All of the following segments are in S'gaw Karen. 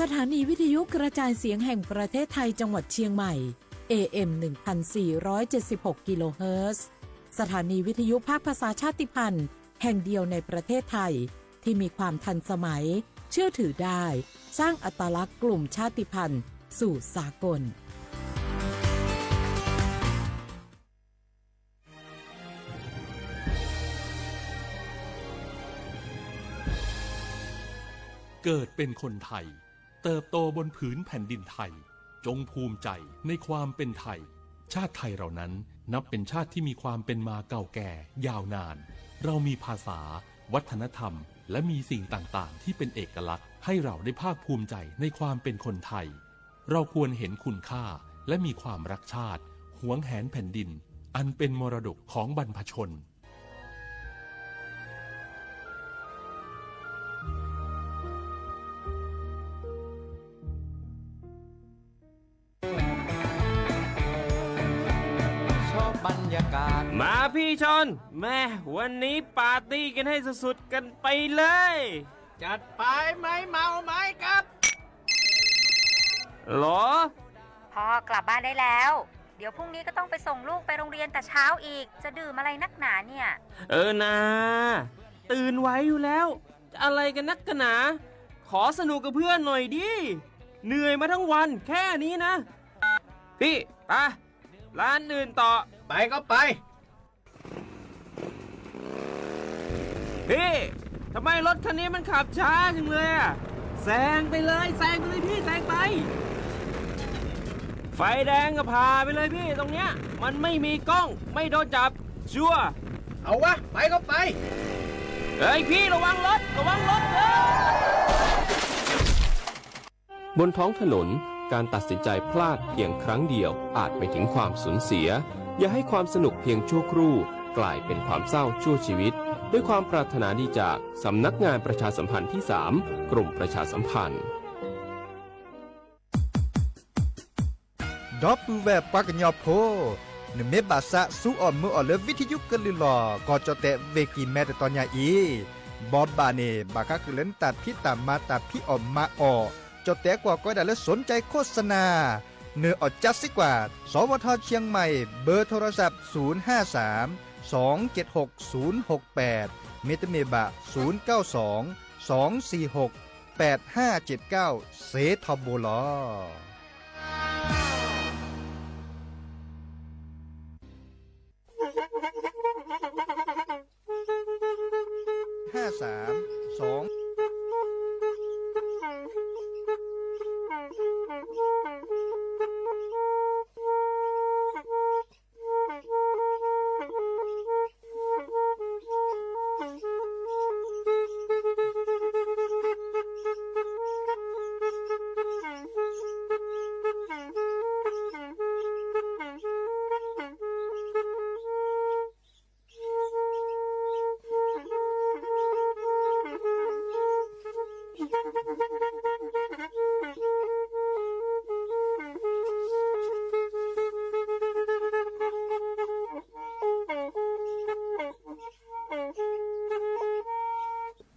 สถานีวิทยุกระจายเสียงแห่งประเทศไทยจังหวัดเชียงใหม่ เอ เอ็ม หนึ่งพันสี่ร้อยเจ็ดสิบหก กิโลเฮิรตซ์ สถานีวิทยุภาคภาษาชาติพันธุ์แห่งเดียวในประเทศไทย ที่มีความทันสมัย เชื่อถือได้ สร้างอัตลักษณ์กลุ่มชาติพันธุ์สู่สากล เกิดเป็นคนไทย เติบโตบนผืนแผ่นดินไทย จงภูมิใจในความเป็นไทย ชาติไทยเรานั้นนับเป็นชาติที่มีความเป็นมาเก่าแก่ยาวนาน เรามีภาษา วัฒนธรรม และมีสิ่งต่างๆ ที่เป็นเอกลักษณ์ ให้เราได้ภาคภูมิใจในความเป็นคนไทย เราควรเห็นคุณค่า และมีความรักชาติ หวงแหนแผ่นดิน อันเป็นมรดกของบรรพชน มาพี่ชอน แม่ วันนี้ปาร์ตี้กันให้สุดๆ กันไปเลย จัดไป ไม่เมาไม่ขับ หรอ พ่อกลับบ้านได้แล้ว เดี๋ยวพรุ่งนี้ก็ต้องไปส่งลูกไปโรงเรียนแต่เช้าอีก จะดื่มอะไรนักหนาเนี่ย เออนา ตื่นไหวอยู่แล้ว จะอะไรกันนักกันหนา ขอสนุกกับเพื่อนหน่อยดิ เหนื่อยมาทั้งวันแค่นี้นะ พี่ ไป ร้านอื่นต่อ ไปก็ไป พี่ ทำไมรถคันนี้มันขับช้าจังเลยอะ แซงไปเลย แซงไปเลยพี่ แซงไป ไฟแดงก็ผ่าไปเลยพี่ ตรงเนี้ย มันไม่มีกล้อง ไม่โดนจับ ชัวร์ เอาวะ ไปก็ไป เฮ้ยพี่ ระวังรถ ระวังรถ เฮ้ย บนท้องถนน การตัดสินใจพลาดเพียงครั้งเดียวอาจไปถึงความสูญเสีย อย่าให้ความสนุกเพียงชั่วครู่กลายเป็นความเศร้าชั่วชีวิต ด้วยความปรารถนาดีจากสำนักงานประชาสัมพันธ์ที่สาม กรมประชาสัมพันธ์ ဒီပုၢ်ဝဲၢ်ပှၤကညီဖိ, နမ့ၢ်ဘၣ်သးစူအီၣ်မုာ်အီၣ်လၢဝံထယုကလုၢ်လီၢ် ကီၢ်ကၠီၣ်တဲာ် ဝ့ၢ်ကံၢ်မဲ တတီၤညါအံၤ, ဘီဘၣ်န့ၣ် ဘၣ်ဃးဃုာ်လၢနတၢ်ဖံးတၢ်မၤ တၢ်ဖံးအီၣ်မၤအီၣ်, ကၠီၣ်တဲာ်ကွၢ်ကီဒၣ်လၢ สนใจโฆษณา နၢၤအီၣ်ကၠၢစ့ကွၢ် สวท.เชียงใหม่ เบอร์โทรศัพท์ ศูนย์ห้าสาม สองเจ็ดหก ศูนย์หกแปด မ့တမ့ၢ်ဘၣ် ศูนย์เก้าสอง สองสี่หก แปดห้าเจ็ดเก้า စ့ထီဘိလီၤ. ห้าสามสอง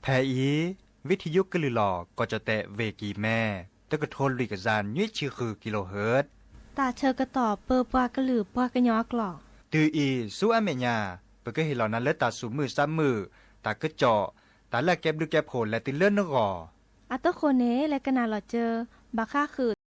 ဖဲအံၤ ဝံထယုကလုၢ်လီၢ် ကီၢ်ကၠီၣ်တဲာ် ဝ့ၢ်ကံၢ်မဲ တကထိလွံၢ်ကယၤနွံဆံဃု กิโลเฮิรตซ์ တၢ်ဆၢကတီၢ်ပၢပှၤကလုာ်ပှၤကညီအကျိာ်. တုၤအံၤ ဆူအမဲာ်ညါ ပကဟ့ၣ်လီၤနၤလၢတၢ်သူၣ်မုာ်သးမုာ်, တၢ်ကစီၣ်, တၢ်လၢအကဲဘျုးကဲဖှိၣ်လဲၤတုၤလၢနဂီၢ်. အတဃိန့ၣ် လဲၤကနၣ်လီၤစၢၤ ဘၣ်ဃးဃုာ်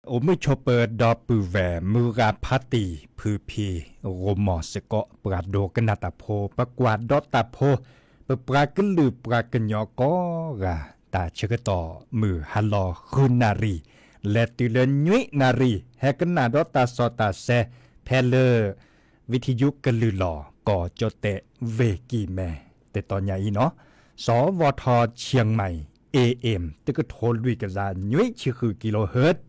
အိၣ်မုာ်ဆိးပၢၤဒီပုၢ်ဝဲၢ် မုၢ်ဂၤဖါတံၢ် ဖုဖံ ဂိၢ်မီၢ်စ့ၢ်ကီး ပှၤဒိကနၣ်တၢ်ဖိ ပှၤကွၢ်ဒီးတၢ်ဖိ ပပှၤကလုာ်ပှၤကညီကိးဂၤ တၢ်ဆၢကတီၢ်မုၢ်ဟါလီၤဃုနၣ်ရံၣ် လဲၤတုၤလၢနွံနၣ်ရံၣ် ဟဲကနၣ်ဒီးတၢ်စီၣ်တၢ်ဆဲ ဖဲလၢ ဝံထယုကလုၢ်လီၢ် ကီၢ်ကၠီၣ်တဲၣ် ဝ့ၢ်ကံၢ်မဲ တတီၤညါအံၤနီၤ စီၤဝီၤထီၣ် ဆံၣ်မဲၣ် เอเอ็ม တကထိလွံၢ်ကယၤနွံဆံဃု kilohertz,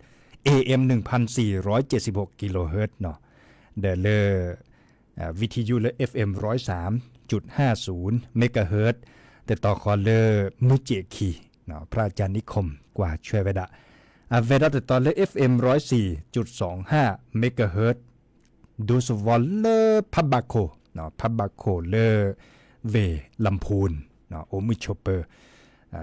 เอเอ็ม หนึ่งพันสี่ร้อยเจ็ดสิบหก kilohertz နီၤ ဒီးလၢ ဝံထယုလၢ เอฟเอ็ม ร้อยสามจุดห้าศูนย์ megahertz တတီၤဃီလၢ မုၢ်စ့ၣ်ခံ พระอาจารย์นิคม ကွၢ်ဆွဲဝဲဒၣ် အဝဲဒီးတတီၤလၢ เอฟเอ็ม ร้อยสี่จุดสองห้า megahertz ဒူသဝီလၢဖးဘးခိၣ်, ဖးဘးခိၣ်လၢ ဝ့ၢ်လၣ်ဖူၣ်, အိၣ်မုာ်ဆိးပၢၤ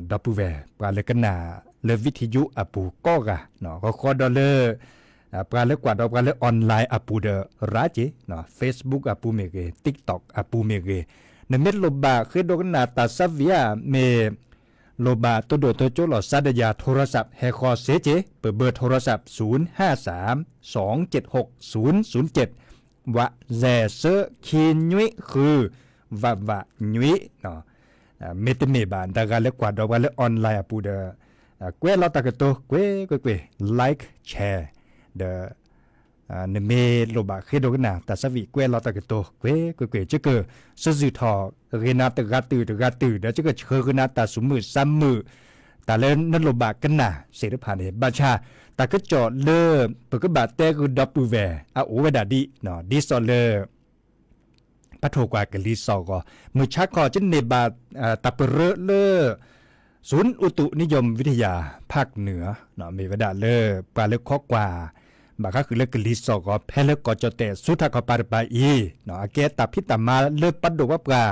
ဒီပုၢ်ဝဲၢ် ပှၤလၢကနၣ်လၢ ဝံထယုအပူၤကိးဂၤ, ဃီဃီဒီးလၢ ပှၤလၢကွၢ်ဒီးပှၤလၢ online အပူၤဒီး ရၤက့ၤ, Facebook အပူၤမ့ၢ်ဂ့ၤ, TikTok အပူၤမ့ၢ်ဂ့ၤ, နမ့ၢ်လိၣ်ဘၣ်ဃ့ဒိကနၣ်တၢ်ဆါဝံၤဧါ, မ့ၢ် လိၣ်ဘၣ်တိၢ်ဒိၣ်တိၢ်ကၠိလီၤစါဒီးယၤ ထိရစး ဟဲဃီၤစ့က့ၤ ပဘၢၣ်ထိရစး ศูนย์ห้าสาม สองเจ็ดหก ศูนย์ศูนย์เจ็ด ဝးစဲးဆၢခံနွံဃု ဝးဝးနွံ မ့တမ့ၢ်ဘၣ် တဂၤလၢကွၢ်ဒီးပှၤလၢ online အပူၤဒီး ကွဲးလီၤတၢ်ကတိၤ ကွ့ၢ်ကွ့ၢ်ကွ့ၢ် like share ဒီး နမ့ၢ်လိၣ်ဘၣ်ဃ့ဒိကနၣ်တၢ်ဆါဝံၤ ကွဲးလီၤတၢ်ကတိၤ ကွ့ၢ်ကွ့ၢ်ကွ့ၢ် ကက စၢၣ်စုၣ်ထီၣ်ဂ့ၤနၤတဂၤတုၤတဂၤတုၤ ဒီးကကဆှၢဃုာ်နၤတၢ်သူၣ်မုာ်သးမုာ် တၢ်လၢနလိၣ်ဘၣ်ကနၣ်သ့ၣ်တဖၣ်န့ၣ် ဘၣ်ဆၣ် တၢ်ကစီၣ်လၢ ပကဘၣ်တဲဃုာ်ဒီပုၢ်ဝဲၢ် အအိၣ်ဝဲဒၣ်ဒ် ဒ်သိးလၢ ပထိၣ်ကွၢ်ကလံၤစိးဂီၤ မုၢ်ဆါခီ ကန့ၢ်ဘၣ် တၢ်ပရၢလၢ ศูนย์อุตุนิยมวิทยาภาคเหนือ မ့ၢ်ဝဲဒၣ်လၢ ပှၤလၢခိးကွၢ် ဘၣ်ဃးဃုာ်လၢကလံၤစိးဂီၤ ဖဲလၢကီၢ်ကၠီၣ်တဲၣ်ဆူထၢၣ်ခီပၤတပၤအံၤ အကဲတၢ်ဖံးတၢ်မၤလၢပှၤဒိၣ်ပှၤပှၢ်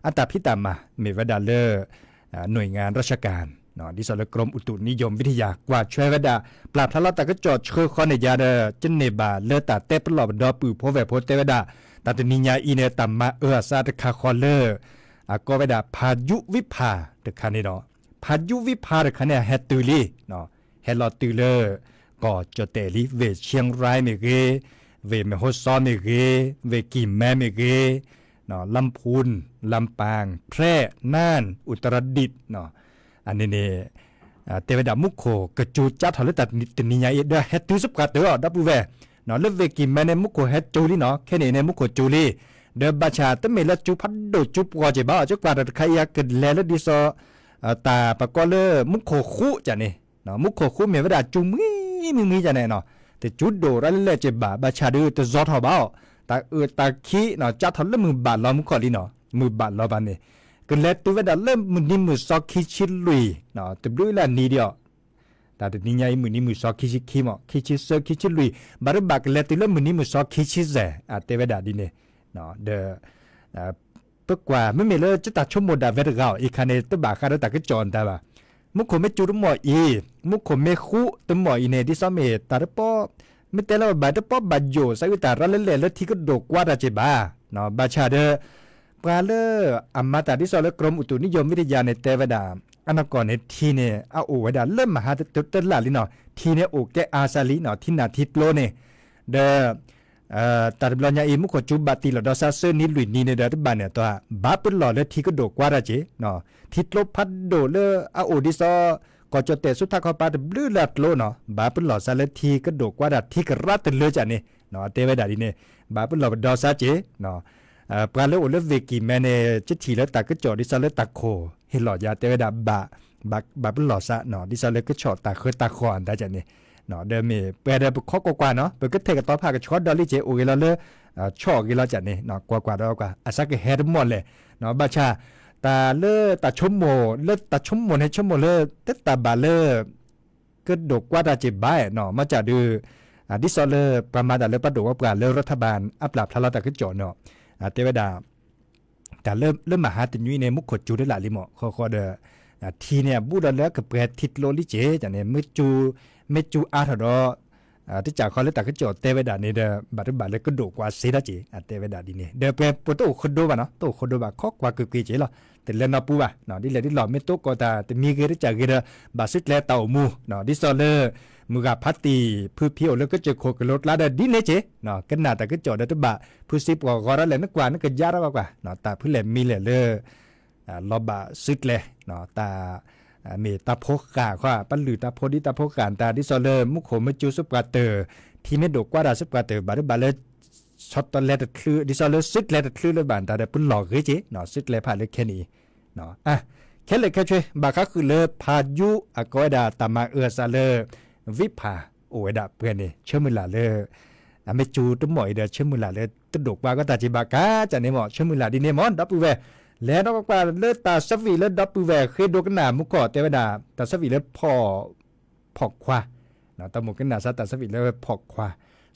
အတၢ်ဖံးတၢ်မၤ မ့ၢ်ဝဲဒၣ်လၢ หน่วยงานราชการ ဒ်သိးလၢ กรมอุตุนิยมวิทยา ကွၢ်ဆွဲဝဲဒၣ် ပျၢ်ဖျါလီၤတၢ်ကစီၣ်ဆှၢဃီန့ၢ်ယၤဒီး ကန့ၢ်ဘၣ်လၢတၢ်တဲပလီၢ်ပဒီပုၢ်ဖိဝဲၢ်ဖိတဲဝဲဒၣ် တၢ်တနံၤညါအံၤန့ၣ် တၢ်မၤအၢအသးတခါဃီလၢ အကိးဝဲဒၣ် พายุวิภา တခါန့ၣ်ဒီး พายุวิภา တခါန့ၣ် ဟဲတုၤလံ ဟဲလီၤတုၤလၢ ကီၢ်ကၠီၣ်တဲၣ်လံ ဝ့ၢ် เชียงราย မ့ၢ်ဂ့ၤ, ဝ့ၢ် แม่ฮ่องสอน မ့ၢ်ဂ့ၤ, ဝ့ၢ် กีแม မ့ၢ်ဂ့ၤ ลำพูน ลำปาง แพร่ น่าน อุตรดิตถ์ အန့ၣ်န့ၣ် တဲဝဲဒၣ်မူခိၣ်ကစူၤကၠါထီၣ်လၢတၢ်တနံၤညါအံၤ ဒီးဟဲတုၤစ့ၢ်ကီးတၢ်အီၤ ဒီပုၢ်ဝဲၢ် လၢဝ့ၢ် กีแม န့ၣ် မူခိၣ်ဟဲစူၤလံနီၤ ခဲန့ၣ်န့ၣ် မူခိၣ်စူၤလံ ဒီးဘၣ်ဆၣ်တမ့ၢ်လၢစူၤဖးဒိၣ်စူၤပှီၤက့ၤဘၣ်အီၤ ကကွၢ်တၢ်တခါအံၤ ကလဲၤလၢဒ်သိး တၢ်ပကိးလၢ မူခိၣ်ဃူကၠါန့ၣ် မူခိၣ်ဃူမ့ၢ်ဝဲဒၣ်စူၤမှံမံမံကၠါန့ၣ်နီၤ တစူၤဒိၣ်ရၣ်လဲၣ်က့ၤဘၣ် ဘၣ်ဆၣ်ဒီးတဇီထီၣ်ဘၣ်အီၤ တၢ်အၢတၢ်ခံး ကၠါထီၣ်လၢမုၢ်ဘၣ်လီၤမူခိၣ်လံနီၤ မုၢ်ဘၣ်လီၤဘၣ်န့ၣ် ကလဲၤတုၤဝဲဒၣ်လၢမုၢ်နံၤမုၢ်သီခံဆံလွံၢ် တဘျုးလၢနံၤဒီး တၢ်တနံၤညါအံၤ မုၢ်နံၤမုၢ်သီခံဆံခံမး ခံဆံသၢ ခံဆံလွံၢ် ဘၣ်တဘၣ်ကလဲၤတုၤလၢမုၢ်နံၤမုၢ်သီခံဆံယဲၢ် အတဲဝဲဒၣ်ဒ်န့ၣ် ဒီး ပကွၢ် မ့မ့ၢ်လၢကတၢ်ဆိကမိၣ်ဒၣ်ဝဲတဂၤအီၤ အံၤခါန့ၣ် တဘၣ်ဃးဒီးတၢ်ကစီၣ်အတၢ်ဘၣ် မူခိၣ်မ့ၢ်စူၤတမီၢ်အံၤ မူခိၣ်မ့ၢ်ဃူတမီၢ်အံၤန့ၣ် ဒ်သိးမ့ၢ်တၢ်တပီ မ့ၢ်တဲလၢဘၣ်တပီဘၣ်ယိၣ် စးအုးတၢ်ရၣ်လဲၣ်လဲၣ်လၢထံကဒိၣ်ကွၢ်တၢ်က့ၤဘၣ် ဘၣ်ဆၣ်ဒီး ပှၤလၢ အမၤတၢ်ဒ်သိးလၢ กรมอุตุนิยมวิทยา န့ၣ် တဲဝဲဒၣ် အနီၢ်ကီၢ်န့ၣ် ထံန့ၣ် အအိၣ်ဝဲဒၣ်လၢမဟါတလၢ်လံနီၤ ထံန့ၣ်အိၣ်ကဲအါစၢ်လံနီၤ ထံနၢ်ထံကျိန့ၣ် ဒီး တၢ်တဘျီညါအံၤ မူခိၣ်စူၤဘၣ်တံၢ်လီၤဒီးစးဆၢနံၤလွံၢ်နံၤန့ၣ်ဒီး တဘၣ်န့ၣ်အတီ ဘၣ်ပလီၢ်လၢထံကဒိၣ်ကွၢ်တၢ်က့ၤ ထံကျိဖးဒိၣ်လၢအအိၣ်ဒ်သိး ကီၢ်ကၠီၣ်တဲၣ်ဆူထၢၣ်ခီပၤတဘျုးလၢအကျိနီၤ ဘၣ်ပလီၢ်စးလၢထံကဒိၣ်ကွၢ်တၢ်ထံကရၢတလၢကၠါန့ၣ် တဲဝဲဒၣ်ဒ်န့ၣ် ဘၣ်ပလီၢ်ပဒီးစးက့ၤ ပှၤလၢအိၣ်လၢဝ့ၢ်ကံၢ်မဲန့ၣ် ကထံၣ်လၢတၢ်ကစီၣ်ဒ်သိးလၢတၢ်ခိၣ်ဟ့ၣ်လီၤယၤ တဲဝဲဒၣ် ဘၣ်ပလီၢ်စး ဒ်သိးလၢကဆီၣ်တၢ်ဃၢတၢ်ဃီၣ်အတၢ်ကၠါန့ၣ် ဒီးမ့ၢ်ပှဲၤဒီးပခီကွၢ်ကွၢ်နီၤ ပကထဲၣ်ကတီၤဖးကဆှီဒီးလံက့ၤ အိၣ်ဂ့ၤလီၤလၢ ဆီၣ်ဂ့ၤလီၤကၠါန့ၣ် ကွၢ်ကွၢ်ဒီးကွၢ် အစးကဟဲတမီၢ်လဲၣ် ဘၣ်ဆၣ် တၢ်လၢတၢ်ဆိကမိၣ် လၢတၢ်ဆိကမိၣ်န့ၣ် ဆိကမိၣ်လၢ တတၢ်ဘၣ်လၢ ကဒိၣ်ကွၢ်တၢ်က့ၤဘၣ်နီၤ မ့ၢ်ကၠါဒုး ဒ်သိးလၢပှၤမၤတၢ်လၢပှၤဒိၣ်ပှၤပှၢ်လၢ รัฐบาล အပျၢ်ဖျါလီၤတၢ်ကစီၣ်နီၤ တဲဝဲဒၣ် တၢ်လၢမဟါတနွံန့ၣ် မူခိၣ်စူၤတလၢ်လံမး ဃီဃီဒီး ထံန့ၣ် အဘူးဒီးလၢကပှဲၤထံကျိလံက့ၤ န့ၣ် မ့ၢ်စူၤအါထီၣ်ဒီး တကးဃီလၢတၢ်ကစီၣ်တဲဝဲဒၣ်န့ၣ်ဒီး ဘၣ်တဘၣ်လၢကဒိၣ်ကွၢ်စ့တၢ်က့ၤ အတဲဝဲဒၣ်ဒ်န့ၣ် ဒီးပှဲၤပတအိၣ်ဃိဒိဘၣ်နီၤ တအိၣ်ဃိဒိဘၣ် ခီကွၢ်ကွ့ၢ်ကွ့ၢ်က့ၤလီၤ တလဲၤနီၢ်ပူၤဘၣ် ဒ်လဲၣ်ဒ်လဲၣ် မ့ၢ်တိကိးတၢ်တမံၤဂ့ၤတကးဂ့ၤဒီး ဘၣ်စုကျဲတၢ်အိၣ်မူ ဒ်သိးလၢ မုၢ်ဂၤဖးတံၢ် ဖုဖံအိၣ်လၢကစၢၢ်ခိၣ်ကလိကျါဒီးဒ်န့ၣ်က့ၤ, ကနၣ်တၢ်ကစီၣ်ဒီးတဘၣ် ဖုစ့ပှီၤဂီၤဒၣ်လဲာ် နကွၢ်နကယါထီၣ်ကွၢ်ကွၢ်, တၢ်ဖုလဲၣ်မံၤလဲၣ်လၢ လီၤဘၣ်စုကျဲၤ, တၢ် မ့ၢ်တၢ်ဖိဃၢ်ခီ ပလုၢ်တၢ်ဖိဒ်တၢ်ဖိဃၢ်တၢ် ဒ်သိးလၢမူခိၣ်မူကၠိစုပှၤတၢၢ် ထံမ့ၢ်ဒိၣ်ကွၢ်တၢ်စုပှၤတၢၢ် ဘၣ်ဒိဘၣ်လၢ ဆီတလဲတချုး ဒ်သိးလၢစုကျဲၤတချုးလၢဘၣ်တၢ်ဒီး ပလီၢ်ဂ့ၤက့ၤ စုကျဲၤဖးလၢခဲနံၣ်အံၤ, ခဲလၢာ်ခဲဆ့ ဘၣ်ဃးဃုာ်လၢဖးယူ အကိးဝဲဒၣ်တၢ်မၤအၢအသးလၢ ဝံဖး အိၣ်ဝဲဒၣ်ပှဲၤန့ၣ် ဆၢမုၢ်လၢ်လၢ အမ့ၢ်ကၠိတမီၢ်အံၤဒီး ဆၢမုၢ်လၢ်လၢတဒိၣ်ကွၢ်ကီတၢ်က့ၤဘၣ်ကါ ကန့ၣ်မ့ၢ် ဆၢမုၢ်လၢ်ဒ်န့ၣ်မ့ၢ် ဒီပုၢ်ဝဲၢ်, လဲၤဒီးကွၢ်လၢတၢ်ဆၢဝံၣ်လၢဒီပုၢ်ဝဲၢ်ဃ့ဒိကနၣ်မူခိၣ်တဲဝဲဒၣ် တၢ်ဆၢဝံၣ်လၢ ဖီၣ်ခွါ, တၢ်မိၣ်ကနၣ်စးတၢ်ဆၢဝံၣ်လၢဖီၣ်ခွါ,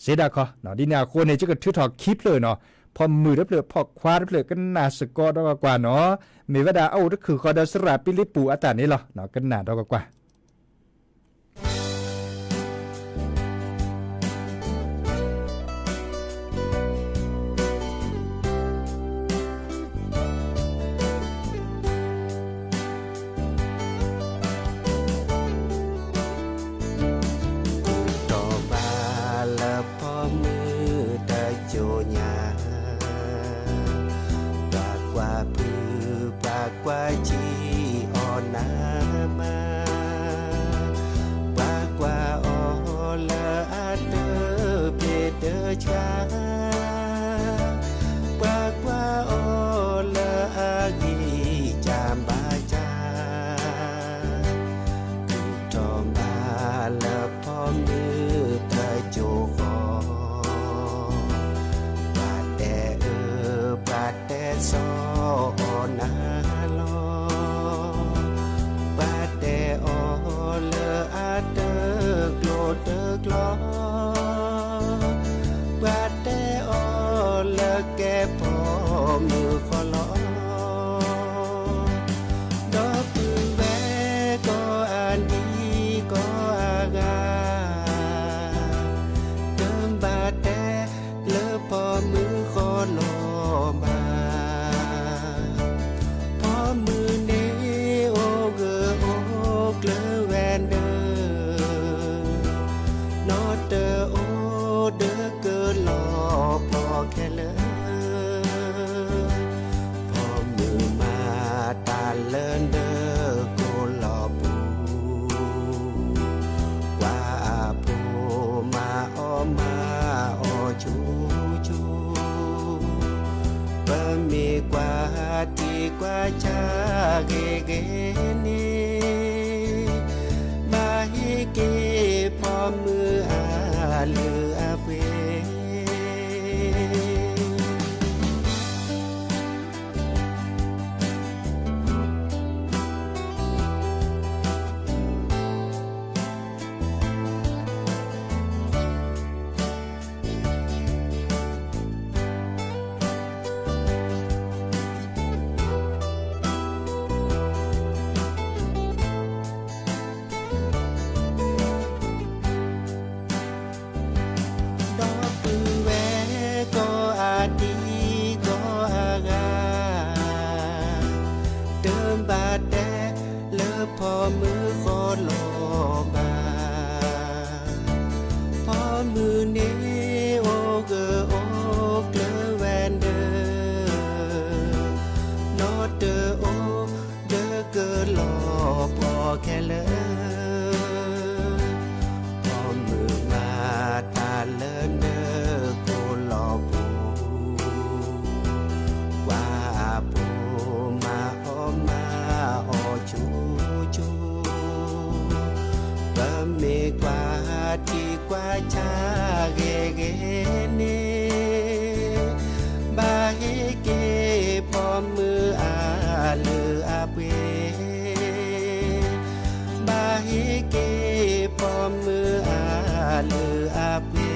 စ့ဒၣ်ခီ, ဒ်န့ၣ်အဃိန့ၣ် ယကထုးထီၣ်ခံဖျၢၣ်နီၤ, ဖီၣ်မုၢ်တဖျၢၣ် ဖီၣ်ခွါတဖျၢၣ် ကနၣ်စ့ၢ်ကီးဒီးကွၢ်ကွၢ်နီၤ, မ့ၢ်ဝဲဒၣ်အအိၣ်တခုၣ်ဃီဒီးစရၣ်ပံလံပူၤအတၢ်န့ၣ်လီၤ, ကနၣ်ဒီးကွၢ်ကွၢ်. ကူၣ်ထီၣ်ဘၣ်လၢဖီမုၢ်တစိၤညါ ပှၤကွၢ်ဖု ပှၤကွၢ်ဆံးအီၤနးမး, ပှၤကွၢ်အီၤလၢအတဖျ့တဆှါ, ပှၤကွၢ်အီၤလၢအဂံၢ်စၢ်ဘါစၢ် ကူၣ်ထီၣ်ဘၣ်လၢဖီမုၢ်တစိၤဃီ, ပှၤတဲအၢ ပှၤတဲသီအီၤနၤလီၤ, ပှၤတဲအီၤလၢအတကျိၤတကျီ, ပှၤတဲအီၤလၢကဲဖီမုၢ်ဃီလီၤ. ဒီပုၢ်ဝဲၢ်ကိးအဒံကိးအဂၤ, တဘၣ်တဲလၢဖီမုၢ်ဃီလီၤဘၣ်. ဖီမုၢ်န့ၣ်အိၣ်ဂၢၢ်အိၣ်ကျၢၤဝဲဒၣ်, နီတအိၣ်ဒီးကလီၤပှီၢ်ခဲလၢာ် ဖီမုၢ်မၤတၢ်လၢနကိလီၤပူၤ, ကွၢ်အဖိမၤအီၣ်မၤအီၣ်ဆူၣ်ဆူၣ်, ပမ့ၢ်ကွၢ်ထံကွၢ်ဆးဂ့ၤဂ့ၤန့ၣ်, ဘၣ်ဟ့ၣ်က့ၤဖီမုၢ်အလုၢ်အပှ့ၤ ဒီပုၢ်ဝဲၢ်ကိးအဒံကိးအဂၤ, တဘၣ်တဲလၢဖီမုၢ်ဃီလီၤဘၣ်. ဖီမုၢ်န့ၣ်အိၣ်ဂၢၢ်အိၣ်ကျၢၤဝဲဒၣ်, နီတအိၣ်ဒီးကလီၤပှီၢ်ခဲလၢာ် ဖီမုၢ်မၤတၢ်လၢနကိလီၤပူၤ, ကွၢ်အဖိမၤအီၣ်မၤအီၣ်ဆူၣ်ဆူၣ်, ပမ့ၢ်ကွၢ်ထံကွၢ်ဆးဂ့ၤဂ့ၤန့ၣ်, ဘၣ်ဟ့ၣ်က့ၤဖီမုၢ်အလုၢ်အပှ့ၤ ဘၣ်ဟ့ၣ်က့ၤဖီမုၢ်အလုၢ်အပှ့ၤ.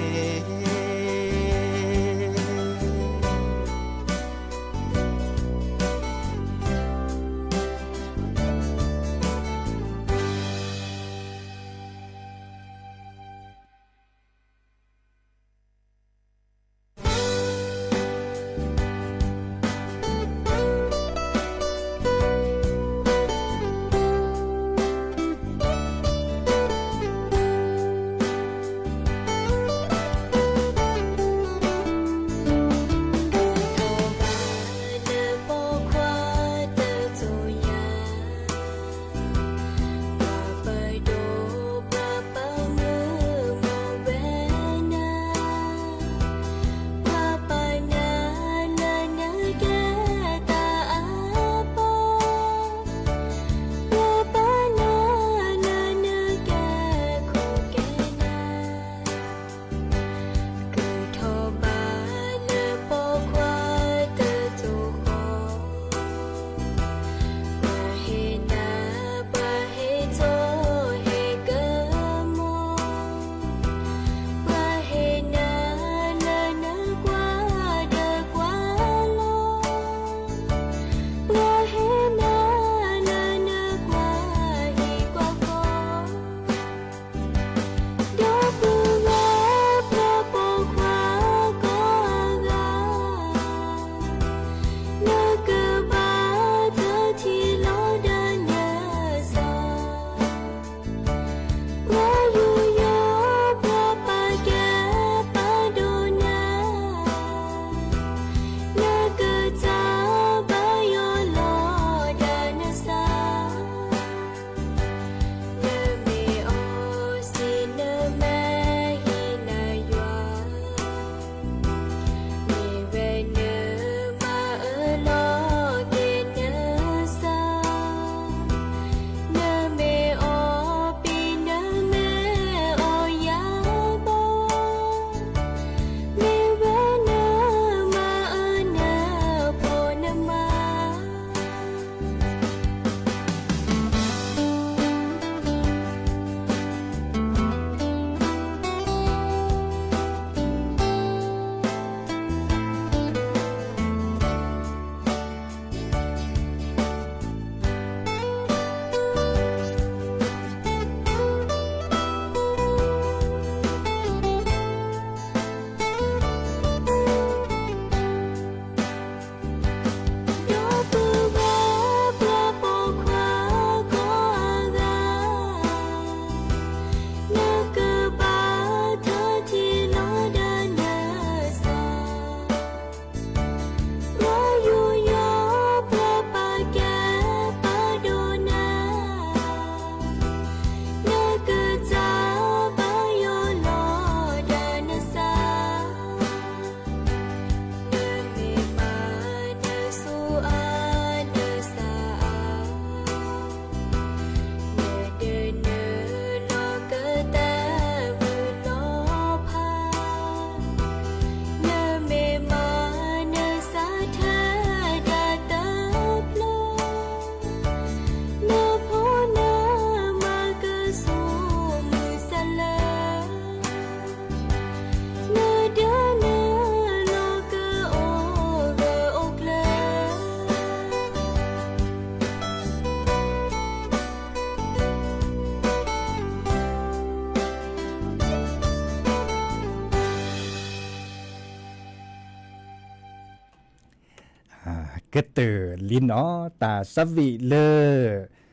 ကတၢၢ်လံနီၤ တၢ်သးဝံၣ်လၢ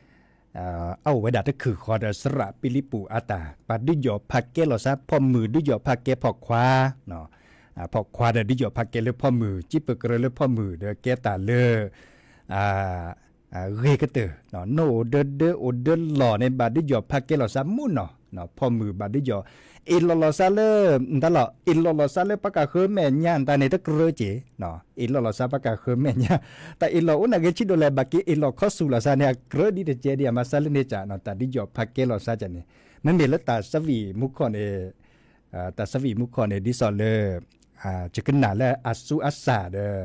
အအိၣ်ဝဲဒၣ်တခုၣ်ဃီဒီး စရၣ်ပံလံပူၤအတၢ် ပှၤဒုးယီၣ်ဖးကဲလီၤသး ဖီၣ်မုၢ်ဒုးယီၣ်ဖးကဲဖီၣ်ခွါ, ဖီၣ်ခွါဒီးဒုးယီၣ်ဖးကဲလၢဖီၣ်မုၢ် ကံပကရၢလၢဖီၣ်မုၢ်ဒီးကဲတၢ်လၢ ဂ့ၤကတၢၢ်, နအိၣ်ဒၢဒၢအိၣ်ဒၢလီၢ်န့ၣ် ဘၣ်ဒုးယီၣ်ဖးကဲလီၤသးမူနီၤ, ဖီၣ်မုၢ်ဘၣ်ဒုးယီၣ်, အ့ၣ်လိာ်လီၤသးလၢ တၢ်လီၢ် အ့ၣ်လိာ်လီၤသးလၢပှၤကၢ်ဃၢမဲာ်ညါတၢ်န့ၣ် တကြၢးက့ၤ, အ့ၣ်လိာ်လီၤသးပှၤကၢ်ဃၢမဲာ်ညါ, တၢ်အ့ၣ်လိာ်အိၣ်နာ်က့ၤဆံးဒိၣ်လဲၣ် ဘၣ်က့ၤအ့ၣ်လိာ်ခီဆူၣ်လီၤသးန့ၣ် အကြၢးဒ်တကဲဒ်အမၤသးလၢန့ၣ်ကၢ်နီၤ တၢ်ဒုးယီၣ်ဖးကဲလီၤသးကၢ်န့ၣ်, မ့မ့ၢ်လၢတၢ်သးဝံၣ်မူခိၣ်န့ၣ် တၢ်သးဝံၣ်မူခိၣ်န့ၣ် ဒ်သိးလၢ ယကနၣ်လၢအသူအသၣ်ဒီး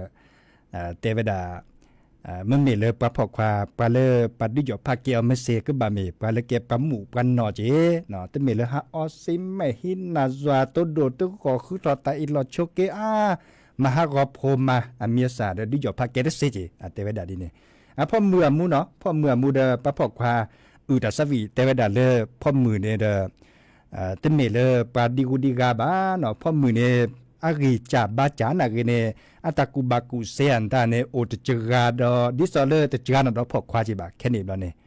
တဲဝဲဒၣ် မ့မ့ၢ်လၢပှၤဖီၣ်ခွါ ပှၤလၢပှၤဒုးယီၣ်ဖးကဲအီၤမ့ၢ်စ့ၢ် ကဘၣ်မ့ၢ်ပှၤလၢကဲပှၤမုၣ်ပှၤနီၢ်က့ၤ, တမ့ၢ်လၢဟးအီစ့မဲာ်ဟံးနၤယွၤ တိဒိၣ်တဂီၢ်ဃုထီၣ်တၢ်အ့ၣ်လိာ်ဆိးက့အါ, မၤဟးဂီၤဖိမၤအမံၤအသၣ်ဒီးဒုးယီၣ်ဖးကဲတသ့က့ၤ အတဲဝဲဒၣ်ဒ်န့ၣ်, အဖီၣ်မုၢ်အမူနီၤ ဖီၣ်မုၢ်အမူဒီးပှၤဖီၣ်ခွါ အုၣ်တၢ်သးဝံၣ်တဲဝဲဒၣ်လၢဖီၣ်မုၢ်န့ၣ်ဒီး တမ့ၢ်လၢပှၤဒံဂူဒံဂၤဘၣ်နီၤ ဖီၣ်မုၢ်န့ၣ် အဂံၢ်စၢ်ဘါစၢ်နာ်ဂ့ၤန့ၣ် အတၢ်ကူၣ်ဘၣ်ကူၣ်သ့အတၢ်န့ၣ် အိၣ်တစှၤဒီး ဒ်သိးလၢတစှၤနီၤဒီးဖီၣ်ခွါက့ၤဘၣ် ခဲန့ၣ်ဘျီန့ၣ်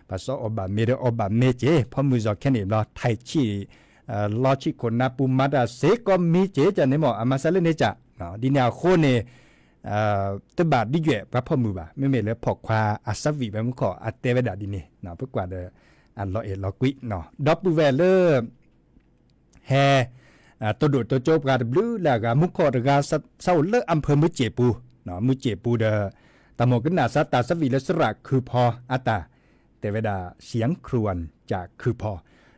ပှၤစီၤအီၣ်ဘၣ်မ့ၤဒီးအီၣ်ဘၣ်မ့ၤက့ၤ ဖီၣ်မုၢ်စီၤခဲန့ၣ်ဘျီ ထံၣ်ဆံၣ် လီဆံၣ်ခိၣ်နၢ်ပူၤမၤတၢ်စ့ၢ်ကီးမံက့ၤကၢ်န့ၣ်မ့ၢ် အမၤသးလၢန့ၣ်ကၢ်, ဒ်န့ၣ်အဃိန့ၣ် တဘၣ်ဒုးယီၣ်ပှၤဖီၣ်မုၢ်ဘၣ် မ့မ့ၢ်လၢဖီၣ်ခွါအသးဝံၣ်ဝဲမူခိၣ် အတဲဝဲဒၣ်ဒ်န့ၣ် ပကွၢ်ဒီး အလီၤအဲၣ်လီၤကွံ ဒီပုၢ်ဝဲၢ်လၢ ဟဲ တိဒိၣ်တိကၠိပှၤတဘျုးလၢအဂၤ မူခိၣ်တဂၤ သးအိၣ်လၢအဖၢမုၢ်စ့ၣ်ပူၤ, မုၢ်စ့ၣ်ပူၤဒီး တၢ်မိၣ်ကနၣ်သးတၢ်သးဝံၣ်လၢစရၣ်ခုဖီအတၢ် တဲဝဲဒၣ် เสียงครวญจากခုဖီ,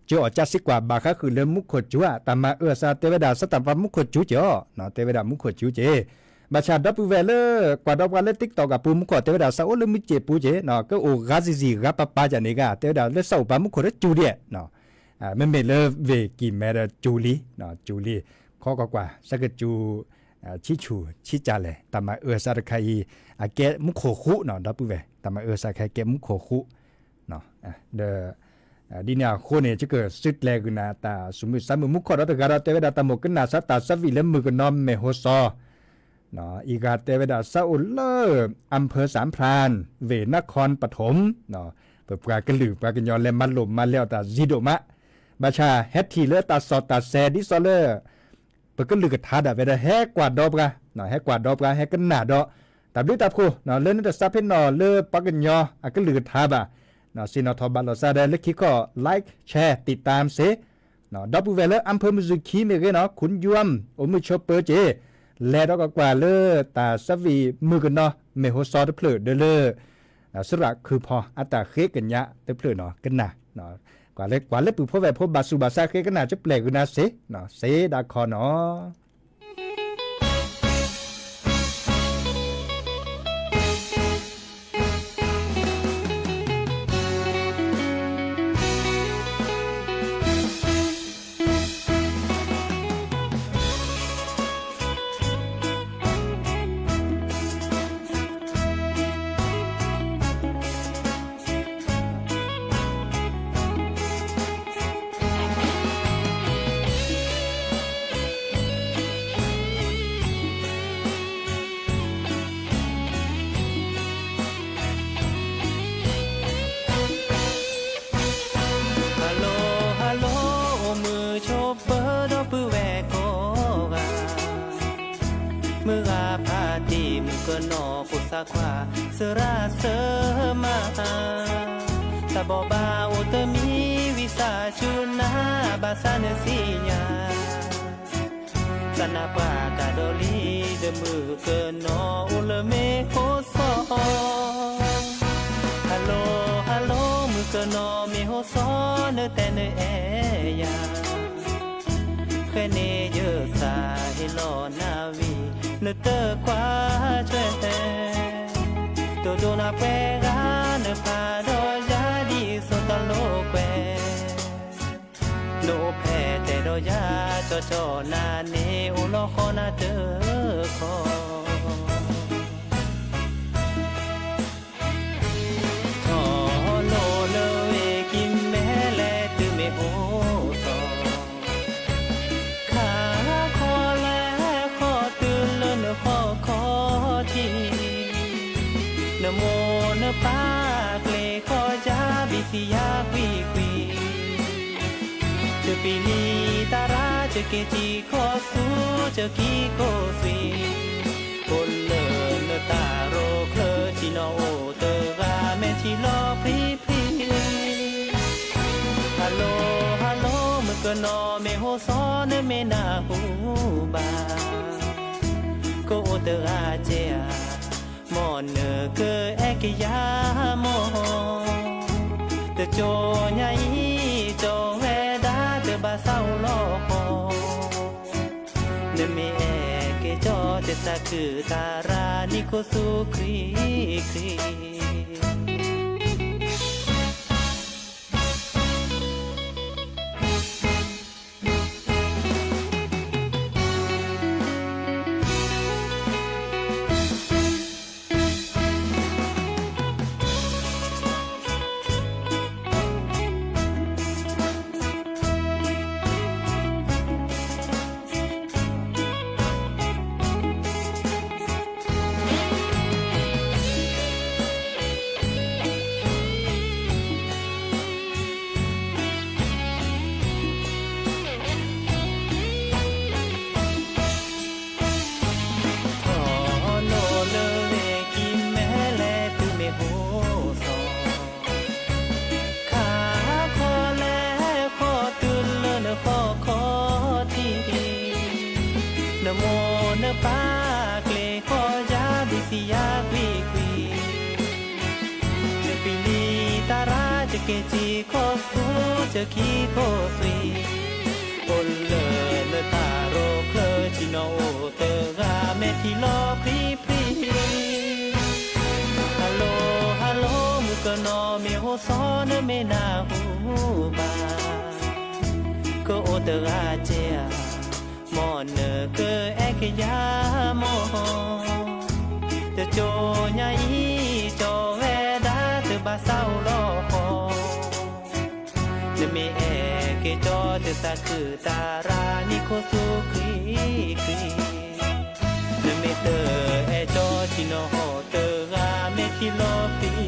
ကၠိအီၤကၢ်စ့ကွၢ်ဘၣ်ဃးဃုာ်လၢမူခိၣ်စူၤဧါ တၢ်မၤအၢအသးတဲဝဲဒၣ် သးတၢ်ပှၤမူခိၣ်စူၤက့ၤအီၤ, တဲဝဲဒၣ်မူခိၣ်စူၤက့ၤ, ဘၣ်ဆၣ်ဒီပုၢ်ဝဲၢ်လၢ ကွၢ်ဒီးပှၤလၢ TikTok အပူၤ မူခိၣ်တဲဝဲဒၣ် သးအိၣ်လၢမုၢ်စ့ၣ်ပူၤက့ၤ, ကအိၣ်ဂၤစံၤစံၤဂၤပၤပၤကၢ်န့ၣ်ဂၤ တဲဝဲဒၣ်လၢသးအိၣ်ပှၤမူခိၣ်တစူၤဒံး မ့မ့ၢ်လၢ ဝ့ၢ်ကံၢ်မဲဒီး စူၤလံ, စူၤလံ, ခီကွၢ်ကွၢ် သးကစူၤ ဆံဆူၣ်ဆံကၢ်လဲၣ် တၢ်မၤအၢသးတခါအံၤ အကဲမူခိၣ်ဃူနီၤ ဒီပုၢ်ဝဲၢ် တၢ်မၤအၢသးတခါအံၤကဲမူခိၣ်ဃူ, ဒီး ဒ်န့ၣ်အဃိန့ၣ် ယကစုကျဲၤဂုာ်နၤတၢ်သူၣ်မုာ်သးမုာ် မူခိၣ်ဒီးတဂၤဒီး တဲဝဲဒၣ်တၢ်မိၣ်ကနၣ်သးတၢ်သးဝံၣ်လၢမုၢ်ကနီၤမ့ၢ်ဟိသီ အံၤဂၤတဲဝဲဒၣ်သးအိၣ်လၢ อำเภอสามพราน ဝ့ၢ်နခီပထူမ် ပပှၤကလုာ်ပှၤကညီလဲၤမၤလိာ်မၤလဲအီၤတၢ်စံးဒိၣ်မး, ဘၣ်ဆၣ်ဟဲထံၣ်လၢတၢ်စီၣ်တၢ်ဆဲးဒ်သိးလၢ ပကလုၢ်ကထါဒၣ်ဝဲဒီး ဟဲကွၢ်ဒီပှၤ, ဟဲကွၢ်ဒီပှၤ ဟဲကနၣ်ဒီး တၢ်ဘျုးတၢ်ဖှိၣ် လၢနတသးဖ့ၣ်နီၣ်လၢပှၤကညီအကလုၢ်ကထါဘၣ်, သ့ၣ်နီၣ်ထီၣ်ဘၣ်လိာ်သးဒီးလၢခံခီ like share တိၢ်တၢ်စ့ ဒီပုၢ်ဝဲၢ်လၢ อำเภอမုၢ်စူၤခံမ့ၢ်ဂ့ၤနီၤ ခုၣ်ယွမ် အိၣ်မုာ်ဆိးပၢၤက့ၤ, လဲၤဒီးကကွၢ်လၢတၢ်သးဝံၣ်မုၢ်ကနီၤမ့ၢ်ဟိသီတဖျၢၣ်ဒီးလၢ စရၣ်ခုဖီအတၢ်ဃ့ကညးတဖျၢၣ်နီၤ ကနၣ်, ကွၢ်လၢ ကွၢ်လၢပုၢ်ဖိဝဲၢ်ဖိဘၣ်ဆူးဘၣ်ဆါဃ့ကနၣ် ကပျဲၢ်ဂုာ်နၤစ့, စ့ဒၣ်ခီနီၤ ဟါလိၤ ဟါလိၤ အိၣ်မုာ်ဆိးပၢၤဒီပုၢ်ဝဲၢ်ကိးဂၤ, မုၢ်ဂၤဖးတံၢ်မုၢ်ကနီၤ ဖိသၣ်ခွါ သရၣ်သၢမါ, တၢ်ဘိးဘၣ်အိၣ်တမံၤ ဝံသးစူၤနၤ ဘၣ်ဆၣ်နသ့ၣ်ညါ သးနၢ်ပှၢ်ကဒီးလံ ဒီးမုၢ်ကနီၤအိၣ်လၢမ့ၢ်ဟိသီ, ဟါလိၤ ဟါလိၤ မုၢ်ကနီၤမ့ၢ်ဟိသီ နတဲနအဲၣ်ယၤ, ဃဲန့ၣ်ယသးဟ့ၣ်လီၤနၤဝံၤ နတကွၢ်ထွဲ, တိဒိၣ်နၤပှဲၤဂၤ နဖးဒီးယၤဒ်သိးတၢ်လိာ်ကွဲ နအိၣ်ဖဲတဲဒီးယၤ ကၠီကၠီနၤန့ၣ် အိၣ်လီၤဃီနၤတခီ, ထီၣ်လိၤလၢဝ့ၢ်ကံၢ်မဲလဲၤတုၤမ့ၢ်ဟိသီ, ခါခီလဲၤဟဲဃီတုၤလၢနဟီၣ်ခီထံး က့ၤထံကီၢ်ဆူ ကကံၢ်ခိၣ်သွံၣ်, အိၣ်လၢနတၢ်ရိၣ်ချၢ ထံၣ်နီၣ်အိၣ်တဂၤမ့ၢ်ထံလီၤဖှံဖှံ. Hello hello မုၣ်ကနီၤမ့ၢ်ဟိၣ်စီ နမ့ၢ်နၢ်ဟူဘၣ်, ကအိၣ်တဂၤကဲဧါ, မ်နကအဲၣ်ကယၤမီၢ်, တကၠိညါအံၤ ကၠီဝဲဒၣ်တဘၣ်သးအိၣ်လီၤဃီ, နမ့ၢ်အဲၣ်က့ၤကၠီ တသးခုတၢ်ရၤ နံၣ်ခိၣ်ဆူခရံာ်ခရံာ်. ထီၣ်နီၣ်လၢဂ့ၤကံၤမဲလဲၣ် သုမ့ၢ်ဟိၣ်စီ, ခါခီလဲၤဃီတုၤလၢနဃီခီထံး, နမိၢ်နပၢ်ကျဲၤဃီယၤ ဒုးသံယၤကွံာ်ကွံာ်, ယပျံၤလံတၢ်ရၤ ယက့ၤထံကီၢ်ဆူ ယခံခိၣ်သွံၣ်, အိၣ်လၢနတၢ်ရိၣ်ချၢ ထံၣ်နီၣ်အိၣ်တဂၤမ့ၢ်ထံလီၤဖှံဖှံ. Hello hello မုၣ်ကနီၤမ့ၢ်ဟိၣ်စီ နမ့ၢ်နၢ်ဟူဘၣ်, ကအိၣ်တဂၤကဲဧါ, မ်နကအဲၣ်ကယၤမီၢ်, တကၠိညါအံၤ ကၠီဝဲဒၣ်တဘၣ်သးအိၣ်လီၤဃီ, နမ့ၢ်အဲၣ်က့ၤကၠီ တသးခုတၢ်ရၤ နံၣ်ခိၣ်ဆူခရံာ်ခရံာ်, နမ့ၢ်တအဲၣ်ကၠီ ထံၣ်နီၣ်အိၣ်တဂၤ မ့ၢ်ထံလီၤဖှံဖှံ.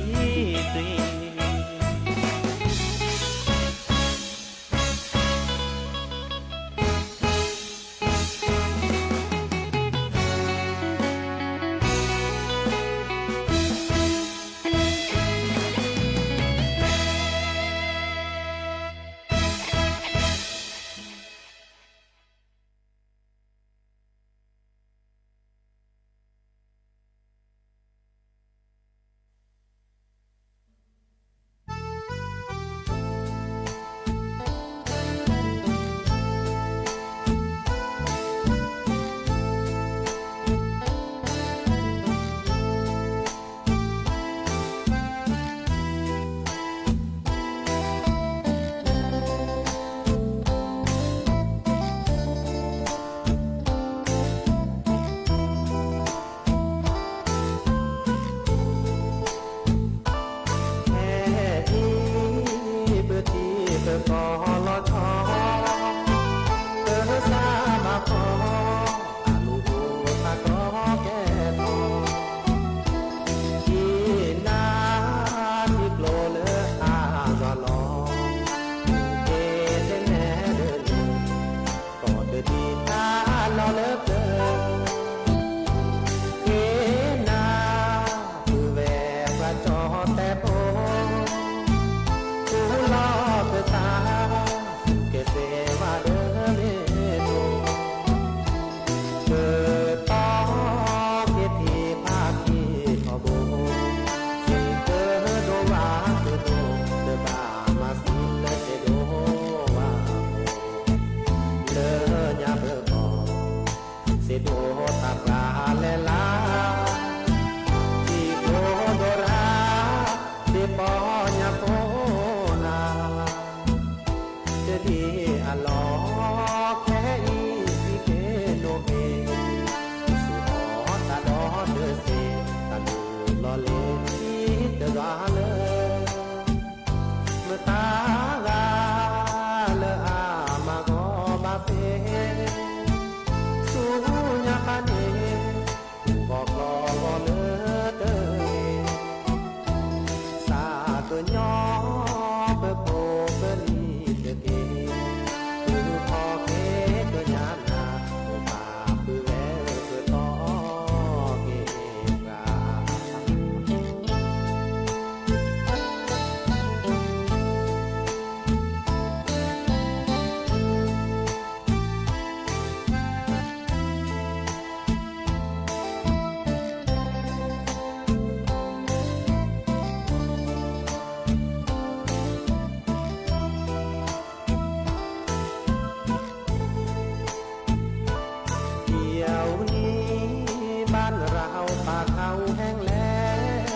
เราป่าเขาแห้งแล้ง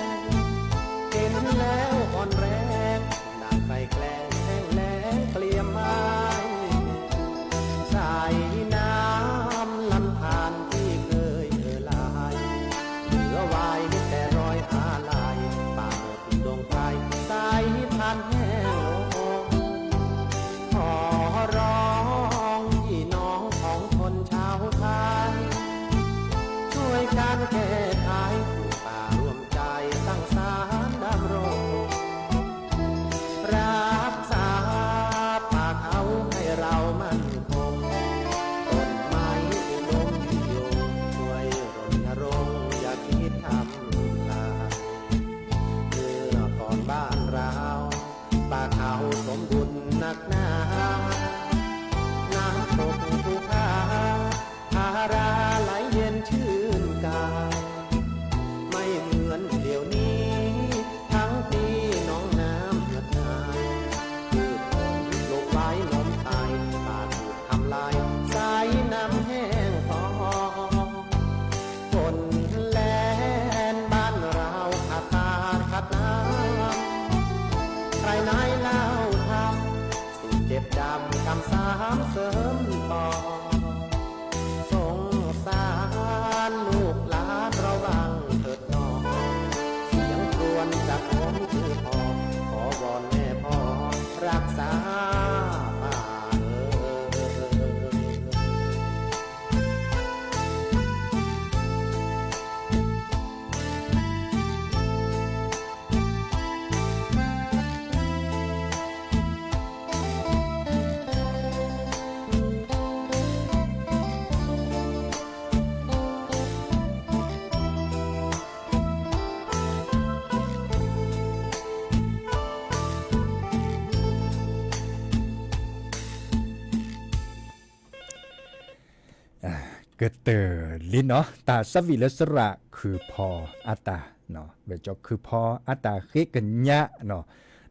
เห็นแล้วอ่อนแรง ดังไฟแกล้งแห้งแล้งเกลียมไหม้ สายน้ำลำธารที่เคยเอ่อไหล เหลือไว้แต่รอยอาลัย ป่าหมดดงไพร สายพันธุ์แห้งลง ขอร้องพี่น้องของคนชาวไทย ช่วยกันแก้ไข ปลูกป่าร่วมใจสร้างสรรค์ดำรง รักษาป่าเขาให้เรามั่นคง ต้นไม้อุดมยิ่งยง ช่วยรณรงค์อย่าคิดทำลาย เมื่อก่อนบ้านเรา ป่าเขาสมบูรณ์นักหนา น้ำตกภูผา ทาราไหลเย็นชื่นกาย ไม่เหมือนเดี๋ยวนี้ ทั้งปีหนองน้ำเหือดหาย พืชผลปลูกไว้ล้มตาย ป่าถูกทำลาย สายน้ำแห้งผอก ฝนแล้นบ้านเราขาดตาขาดน้ำ ใครนายเล่าทำ สูตรเจ็บดำกำสามเสริมต่อ สงสารลูกหลานระวังเถิดหนอ เสียงครวญจากผมคือพอ ขอวอนแม่พ่อรักษาป่าเอ๋ย ကတၢၢ်လံနီၤ တၢ်သးဝံၣ်လၢသရၣ်ခုၣ်ဖီအတၢ်, ဝဲၢ်ကၠီခုၣ်ဖီအတၢ်ဃ့ကညးနီၤ,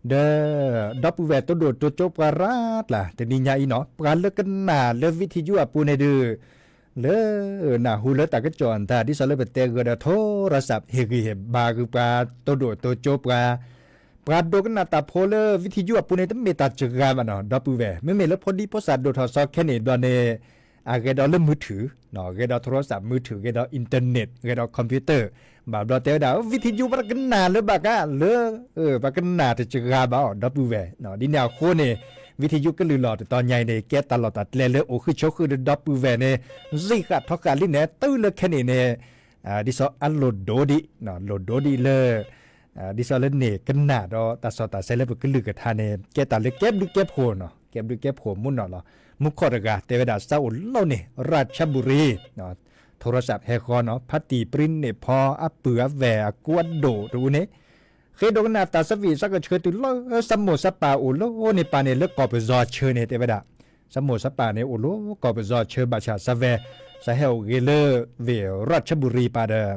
ဒီး ဒီပုၢ်ဝဲၢ်တိဒိၣ်တိကၠိပှၤရၤကျါ တနံၤညါအံၤနီၤ ပှၤလၢကနၣ်လၢ video အပူၤန့ၣ်ဒုး လၢ နၢ်ဟူလၢတၢ်ကစီၣ်အတၢ် ဒ်သိးလၢပတဲဂၢၢ်ဒီး ထိရစး ဟ့ၣ်ဂံၢ်ဟ့ၣ်ဘါဂုာ်ပှၤတိဒိၣ်တိကၠိပှၤ ပှၤဒိကနၣ်တၢ်ဖိလၢ video အပူၤန့ၣ် တမ့ၢ်တၢ်စှၤဘၣ်နီၤ ဒီပုၢ်ဝဲၢ်, မ့မ့ၢ်လၢဖိဒံဖိသၣ်ဒိၣ်ထီၣ်စီၤခဲန့ၣ်ဘျီန့ၣ် အဂဲၤဒီးလၢမုၢ်ထူၣ်, ဂဲၤဒီးထိရစးမုၢ်ထူၣ်, ဂဲၤဒီး internet, ဂဲၤဒီး computer, ဘၣ်ဘျီတဲဝဲဒၣ် video ပှၤတကနၣ်လၢဘၣ်ကါလၢ ပှၤကနၣ်တစှၤဘၣ်အီၤ ဒီပုၢ်ဝဲၢ်, ဒ်န့ၣ်အဃိန့ၣ် video ကလုၢ်လီၤတတီၤညါအံၤန့ၣ် ကဲတၢ်လီၢ်တၢ်ကျဲလၢအိၣ်ဃုာ်ဆိးဃုာ်ဒီးဒီပုၢ်ဝဲၢ်န့ၣ် စံးဃာ်ထီဃာ်လံန့ၣ် တုၤလၢခဲန့ၣ်န့ၣ် ဒ်သိးအလိၣ်ဒိဒံး, လိၣ်ဒိဒံးလၢ ဒ်သိးလၢန့ၣ်ကနၣ်ဒီးတၢ်စီၣ်တၢ်ဆဲးလၢပကလုၢ်ကထါန့ၣ် ကဲတၢ်လၢကဲဘျုးကဲဖှိၣ်နီၤ, ကဲဘျုးကဲဖှိၣ်မုၢ်နီၢ်လီၤ. မူခိၣ်တဂၤတဲဝဲဒၣ် စးအိၣ်လီၢ်န့ၣ် ရၢၣ်ချၣ်ဘူရံၤ, ထိရစးဟဲဃီနီၤ ဖါတံၢ်ပြံန့ၣ်ဖီအပုၢ်အဝဲၢ်အကူအဒိၣ်တအိၣ်န့ၣ် ဃ့ဒိကနၣ်တၢ်သးဝံၣ် စးကဆှၢတုၤလၢ စးမိၢ်စးပၢ်အိၣ်လၢန့ၣ်ပၢ်န့ၣ် လၢကီၢ်ပယီၤဆၢန့ၣ် တဲဝဲဒၣ်, စးမိၢ်စးပၢ်န့ၣ် အိၣ်လၢကီၢ်ပယီၤဆၢ ဘၣ်ဆၣ်စးဝဲ စးဟဲအိၣ်ဂ့ၤလၢ ဝ့ၢ်ရၢၣ်ချၣ်ဘူရံၤပၢ်ဒီး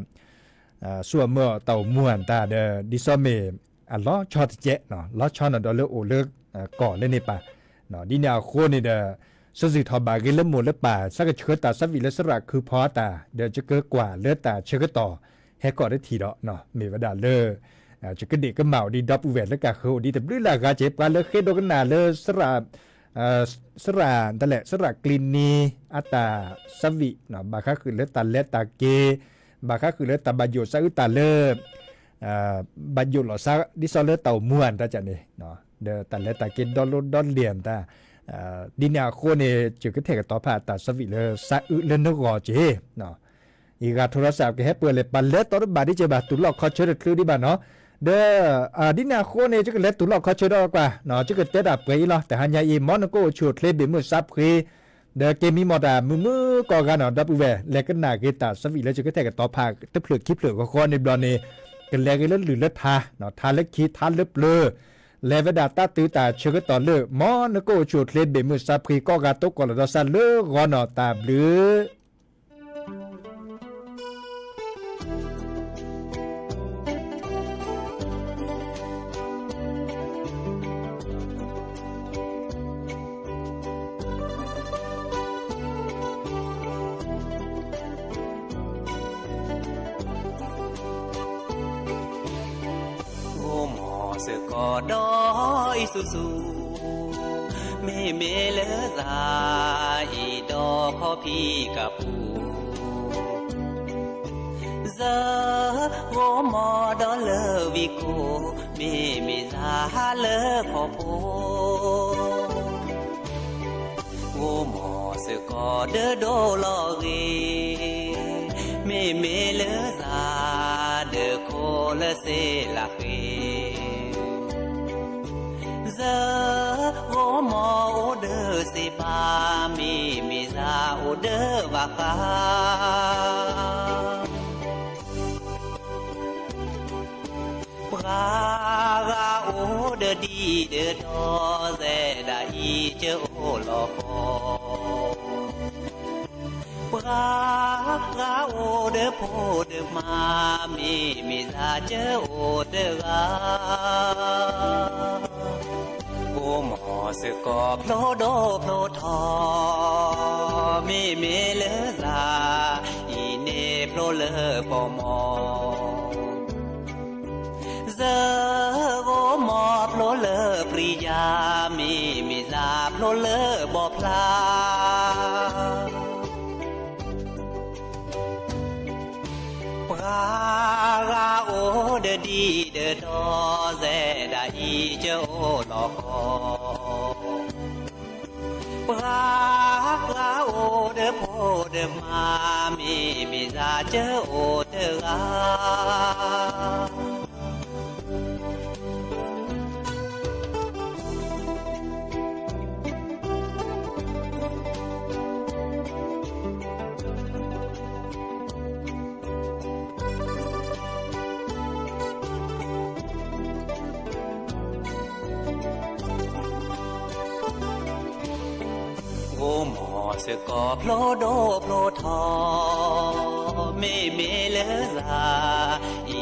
ဆူအမၢတၢ်အိၣ်မူအတၢ်ဒီး ဒ်သိးမ့ၢ် အလီၤဆီတကဲး, လီၤဆီနီၤဒီးလၢအိၣ်လၢ ကီၢ်လၢန့ၣ်ပၢ်, ဒ်န့ၣ်အဃိန့ၣ်ဒီး စးစံးထီၣ်ဘၣ်ဂ့ၤလၢမိၢ်လၢပၢ် စးကဆှၢတၢ်သးဝံၣ်လၢသရၣ်ခုၣ်ဖီအတၢ် ဒီးယကကွၢ်လၢတၢ်ဆၢကတီၢ် ဟဲကီၢ်တထံၣ်ဒီး မ့ၢ်ဝဲဒၣ်လၢ ယကဒ့ၣ်ကမၣ်အိၣ်ဒံးဒီပုၢ်ဝဲၢ်လၢကဃၢၤအိၣ်ဒံးတဘျုးလၢ်ဂၤက့ၤ ပှၤလၢဃ့ဒိကနၣ်လၢ သရၣ် သရၣ် တလဲၣ် သရၣ်ကျံနံ အတၢ်သးဝံၣ် ဘၣ်ဃးဃုာ်လၢတၢ်လဲၤတၢ်က့ၤ, ဘၣ်ဃးဃုာ်လၢတၢ်ဘၣ်ယိၣ်စးအုးတၢ်လၢ ဘၣ်ယိၣ်လီၤစး ဒ်သိးလၢတၢ်အိၣ်မူအတၢ်န့ၣ်, ဒီးတၢ်လဲၤတၢ်က့ၤဒီလိဒီလ့ၣ်အတၢ်, ဒ်န့ၣ်အဃိန့ၣ် ယကထဲၣ်ကတီၤဖးတၢ်သးဝံၣ်လၢစးအုးလၢနဂီၢ်က့ၤ အံၤဂၤထိရစးကဟဲပၢၢ်လဲၤပာ်လဲၤတီတဘၣ်ဒ်ကဲဘၣ် တူၢ်လိာ်ခီဆၢတချုးဒံးဘၣ်နီၤ, ဒီး ဒ်န့ၣ်အဃိန့ၣ် ယကလဲၤတူၢ်လိာ်ခီဆၢဒီးကွၢ်, ယကတဲတၢ်ပှဲၤအံၤလီၤ တဟါညါအံၤ မ်နကအိၣ်ဆူၣ်အိၣ်ချ့ဘ့ၣ်မုၢ်ဆါဖှ့ ဒီးကဲမံမီၢ်တၢ်မုာ်မုာ်ကိးဂၤနီၤ ဒီပုၢ်ဝဲၢ် လဲၤကနၣ်က့ၤတၢ်သးဝံၣ်လၢယကထဲၣ်ကတီၤဖးတဖျၢၣ်ခံဖျၢၣ်ဂီၤဂီၤန့ၣ်ဘျီန့ၣ် ကလဲၤဂ့ၤလၢလုၢ်လၢထါ, ထါလၢခံထါလၢပျၢၤ, လဲၤဝဲဒၣ်တၢ်တုၤတၢ်ဆၢကတီၢ်လၢ မ်နကအိၣ်ဆူၣ်အိၣ်ချ့ဘ့ၣ်မုၢ်ဆါဖှ့ ကိးဂၤတိကိးလီၤဒီးစးလၢဂီၤနီၤ တၢ်ဘျုး စ့ၢ်ကီးဒီးအံၤဆူၣ်ဆူၣ်, မ့မ့ၢ်လၢသးအံၤဒီးခီဖံးကပူၤ, စၢဂီၤမီၤဒီးလၢဝံကိၢ်, မ့မ့ၢ်သးလၢခီဖိ ဂီၤမီၤစ့ၢ်ကီးဒၢဒိၣ်လီၤဂ့ၤ, မ့မ့ၢ်လၢသးဒၢခိၣ်လၢစ့လးဃ့, စၢဂီၤမီၤအိၣ်ဒၢစ့ဘၣ်, မ့မ့ၢ်သးအိၣ်ဒၢဘၣ်ဃး ပှၤဂၤအိၣ်ဒီးဒံဒီးဒီး စဲဒၣ်အံၤကအိၣ်လီၤဃီ, ပှၤဂၤအိၣ်ဒီးဖိဒီးမါ, မ့မ့ၢ်သးကအိၣ်တဂၤ ဂီၤမီၤစ့ၢ်ကီးဖျိဒိၣ်ဖျိထီ, မ့မ့ၢ်လၢသး အံၤန့ၣ်ဖျိလၢပီၢ်မီၢ်, စၢဂီၤမီၤဖျိလၢပြံယၤ, မ့မ့ၢ်သးဖျိလၢဘီဖျါ ပှၤဂၤအိၣ်ဒီးဒံဒီးဒီး စဲဒၣ်အံၤကအိၣ်လီၤဃီ, ပှၤဂၤအိၣ်ဒီးဖိဒီးမါ, မ့မ့ၢ်သးကအိၣ်တဂၤ ဂီၤမီၤစ့ၢ်ကီးဖျိဒိၣ်ဖျိထီ, မ့မ့ၢ်လၢသး အံၤန့ၣ်ဖျိလၢ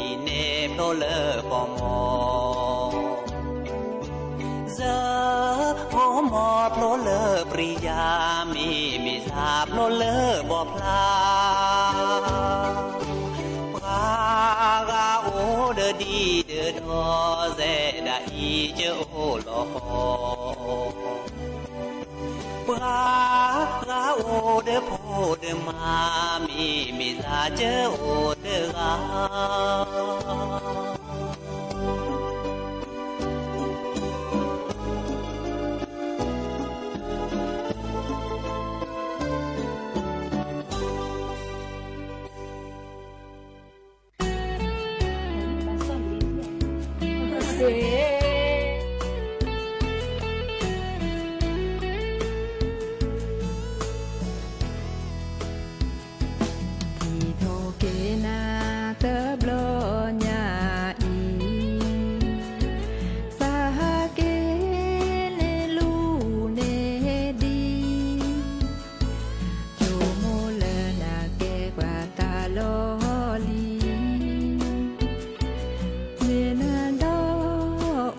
ပီၢ်မီၢ်, စၢဂီၤမီၤဖျိလၢပြံယၤ, မ့မ့ၢ်သးဖျိလၢဘီဖျါ ပှၤဂၤအိၣ်ဒီးဒံဒီးဒီး, စဲဒၣ်အံၤကအိၣ်လီၤဃီ, ပှၤဂၤအိၣ်ဒီးဖိဒီးမါ, မ့မ့ၢ်သးကအိၣ်တဂၤ စ့ၢ်ကီးနၤတဘျီညါအံၤ, သးဟးက့ၤန့ၢ်လူၤန့ၢ်ဒံး, ဆိကမိၣ်လၢနၤကဲပှၤတၢ်လီၢ်လံၤ, မ့ၢ်နၤဒီး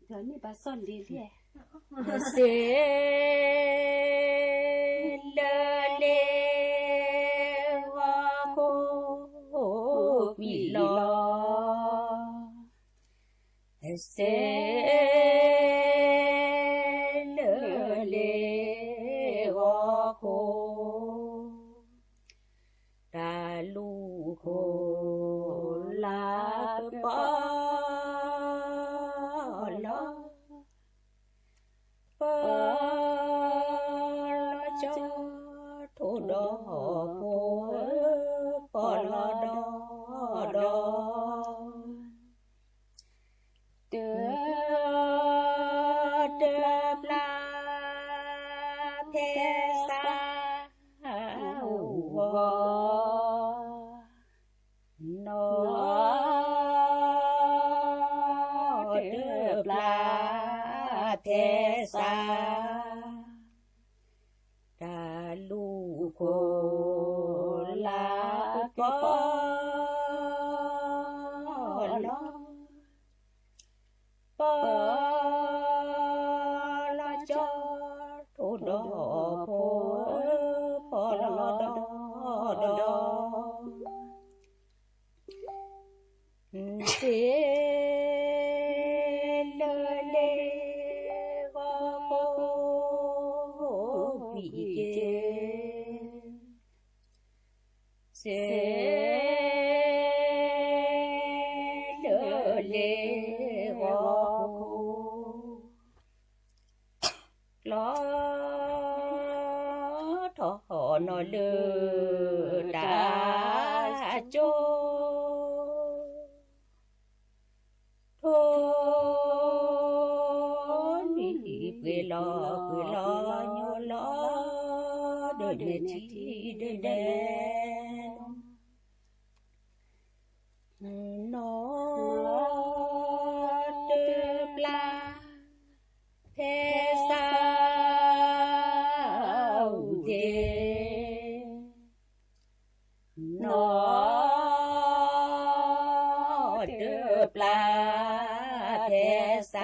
ဒီးန့ၣ်ဘၣ်စီၣ်လ့လံ, စ့လၢလ့ဂီၤခိၣ်ကွံာ်လီၤ, စ့လၢလ့ဂီၤခိၣ် တၢ်လူၢ်ခိၣ်လၢကပီၤလီၤ, ပီၤလီၤကၠီထိၣ်ဒီးဖိ, ပီၤလီၤဒီးဒီး တၢ်တပျၢ် ဖဲစးအိၣ်ဂီၤ, နီၢ်တပျၢ်ဖဲစး တၢ်လူၢ်ခိၣ်လၢကပီၤ လီၤ, ပီၤလီၤကၠီထိၣ်ဒီးဖိ, ပီၤလီၤဒီးဒီး စ့လၢလ့ဂီၤခိၣ်ကွံာ်က့ၤ, စ့လၢလ့ဂီၤခိၣ် ကျီထီၣ်နီၢ်လၢတၢ်ကၠိ, ထိၣ်လွံၢ်ပှ့ၤလီၤပှ့ၤလီၤညိလီၤ, ဒၢးမဲာ်ထံဒၢးမဲာ် နီၢ်တပျၢ် ဖဲစးအိၣ်ဒ့, နီၢ်တပျၢ် ဖဲစး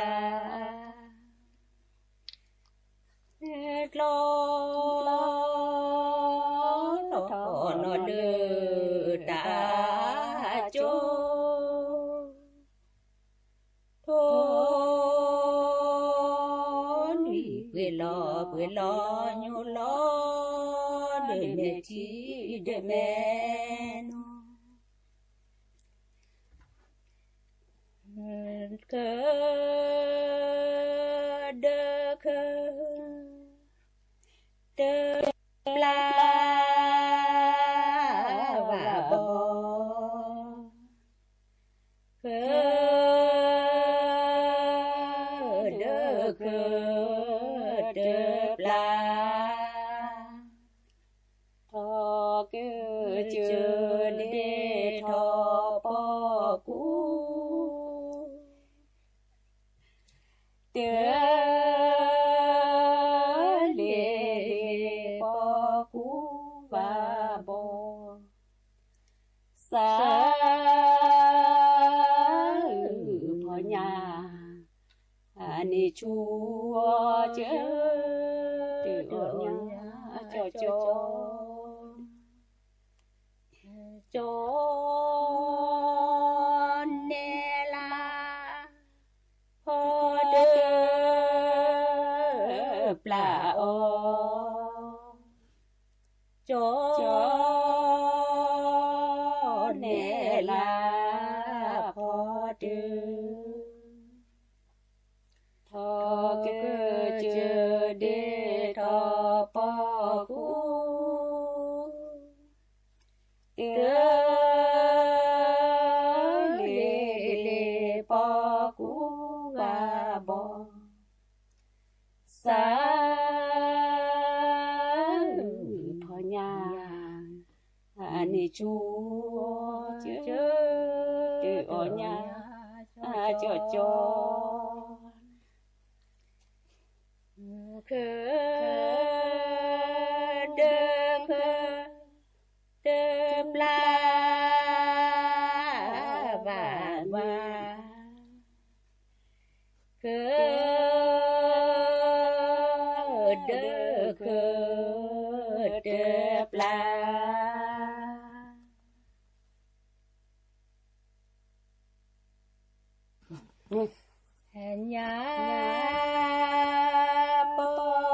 ကျီထီၣ်နီၢ်လၢတၢ် ကၠိ, ထိၣ်လွံၢ်ပှ့ၤလီၤပှ့ၤလီၤညိလီၤ, ဒၢးမဲာ်ထံဒၢးမဲာ်နီၢ်, ကဒၢးခၢၣ် တပျၢ်ဘၣ်ဘီ, ကဒၢးခၢၣ်တပျၢ် ထီၣ်ကစၢၢ်ဒ့ထီၣ်ပီၢ်ကူ တၢ်လ့လ့ပီၢ်ကူဘၣ်ဘီ, စးဖီညါ အန့ၣ်ဆူအီၤကၢ, တၢ်အီၣ်ညါကၠီကၠီ ကၠီနဲလၢ ဖီတၢ်ပျၢ်အီၤ, ကၠီနဲလၢ ဖီတၢ် ထီၣ်ကစၢၢ်ဒ့ထီၣ်ပီၢ်ကူ, တၢ်လ့လ့ပီၢ်ကူဘၣ်ဘီ, စးဖီညါ အန့ၣ်ဆူအီၤကၢ, တၢ်အီၣ်ညါကၠီကၠီ က ဒၢးခၢၣ်တပျၢ်ဘၣ်ဘီ, က ဃုဒုဃုတပျၢ် ညါပီၢ်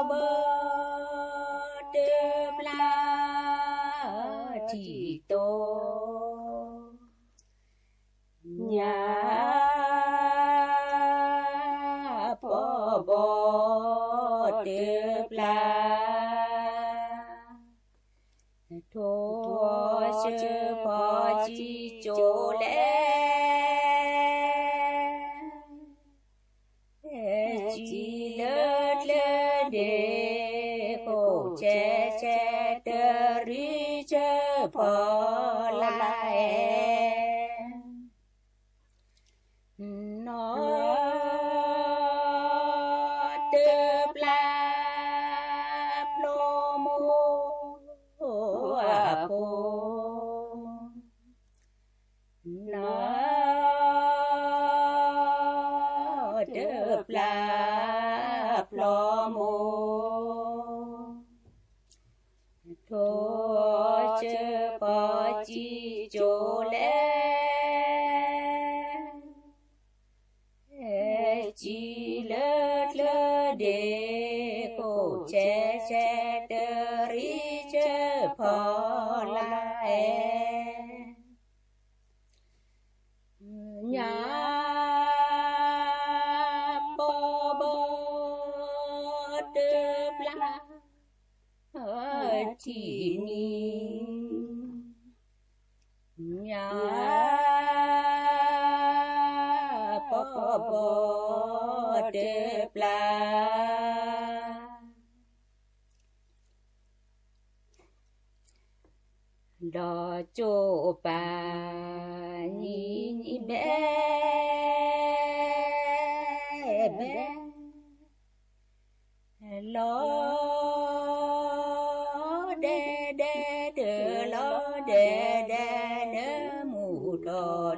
ဘီတပျၢ်ထံၣ်တိၢ် ညါပီၢ်ဘီတပျၢ် ထိၣ်ဆၢဖီၣ်စံၣ်ကၠိလဲၣ် စံၣ်လၢကျၢၢ်ဒ့ ခိၣ်ဆဲးဆဲးတရံးဆၢဖီလာ်အဲၣ် နီၢ်တပျၢ်ဖျိမိၢ်အဖိ နီၢ်တပျၢ်ဖျိမိၢ် ထိၣ်ဆၢဖီၣ်စံၣ်ကၠိလဲၣ် စံၣ်လၢကျၢၢ်ဒ့ ခိၣ်ဆဲးဆဲးတရံးဆၢဖီလာ်အဲၣ် ညါပီၢ်ဘီတပျၢ်ထံၣ်နံၤ ညါပီၢ်ဘီတပျၢ် ဒီးကၠိပၤနံၤဘဲဘဲ လီၤဒဲဒဲတလီၤဒဲဒဲ နမူၢ်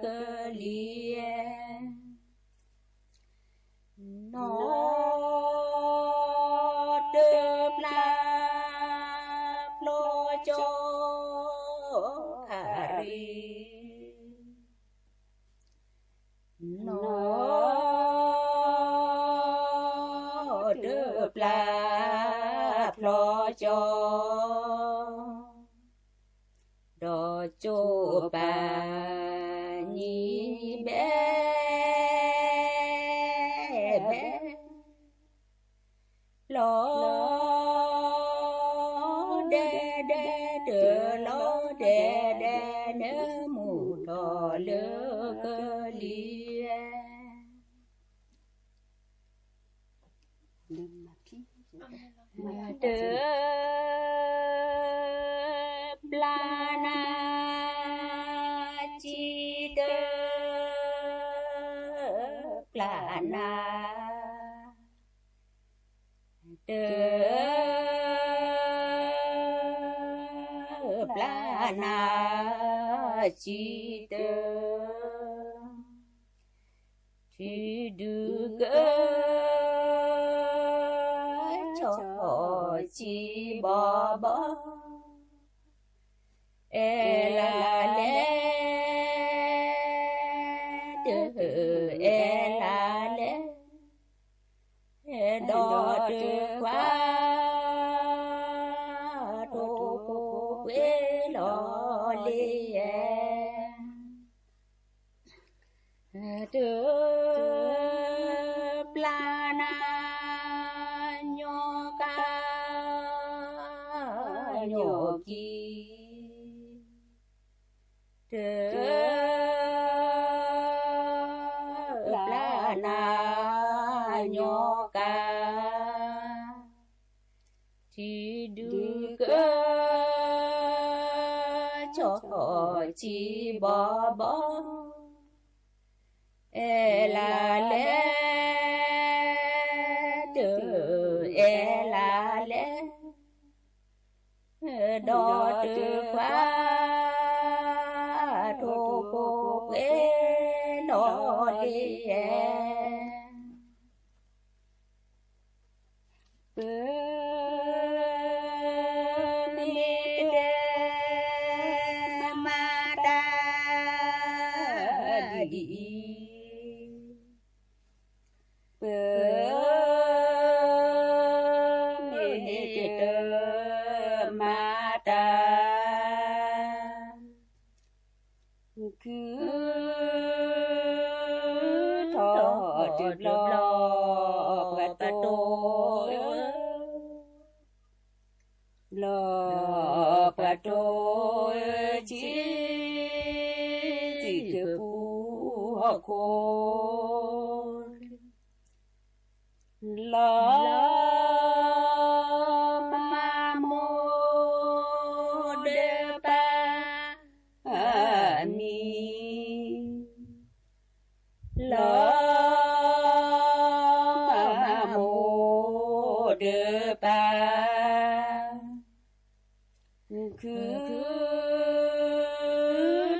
ထီၣ်လၢကလံၤ နီၢ်တပျၢ်ဖျိကၠိ ခရံာ် နီၢ်တပျၢ်ဖျိကၠိ ဒီးကၠိပၤနံၤဘဲ ဘဲ လီၤဒဲဒဲတလီၤဒဲဒဲ နမူၢ်ထီၣ်လၢကလံၤ တပျၢ်နၤ စံၣ်တပျၢ်နၤ တပျၢ်နၤ စံၣ်တ ထုးဒုကၢ ဆီၣ်ဆံဘီဘီ အဲၣ်လါလဲၣ် တအဲၣ်လါလဲၣ် ဒီးတခွါ ထိၣ်ဖိကွ့လီၤလံအဲၣ် တပျၢ်နၤ ညီကါ ညီကံ တပျၢ်နၤ ညီကါ ထံဒုကၢ ဆီၣ်ဆံဘီဘီ အဲၣ်လါလဲၣ် တအဲၣ်လါလဲၣ် ဒီးတခွါ ထိၣ်ဖိကွ့လီၤလံအဲၣ် ပမ့ၢ်တမၤတၢ် ခုထီၣ်တဘျီ ပှၤတိဧၢ, ဘျီပှၤတိဧၢ, ဆံးစံးကပူၤဟီၣ်ခိၣ် လီၤမၢ်မိၢ်ဒၢပၢ်အမံၤ, လီၤမၢ်မိၢ်ဒၢပၢ် ခုထီၣ်တဘျီ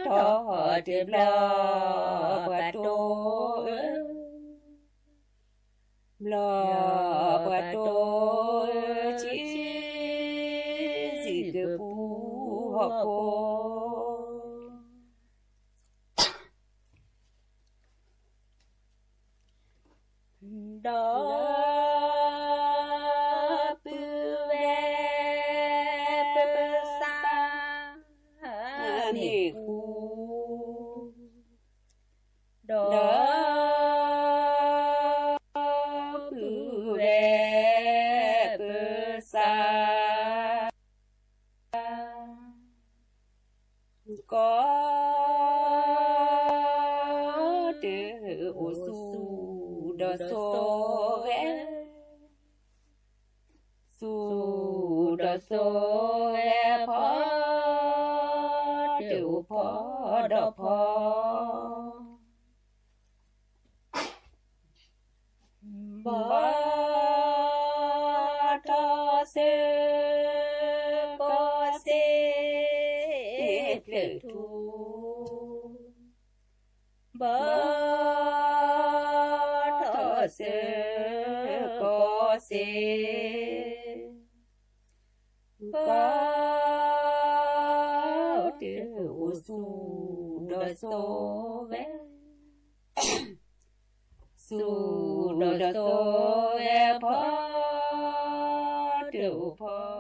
ပှၤတိဧၢ, ဘျီပှၤတိဧၢ, ဆံးစံးကပူၤဟီၣ်ခိၣ် ဒီးပုၢ်ဝဲၢ်ပသးမ့ၢ်ဃူ, ဒီးပုၢ်ဝဲၢ်ပသး ကိးတၢ်အိၣ်ဆူၣ်ဒီးဆိးဝဲ, ဆူၣ်ဒီးဆိးဝဲဖီ, တၢ်အိၣ်ဖီဒီးဖီ ဘီထီၣ်စၢၤကီးစ့ဖျၢၣ်ထူ, ဘီထီၣ်စၢၤကီးစ့ ကိးတၢ်အိၣ်ဆူၣ်ဒီးဆိးဝဲ, ဆူၣ်ဒီးဆိးဝဲဖီ, တၢ်အိၣ်ဖီ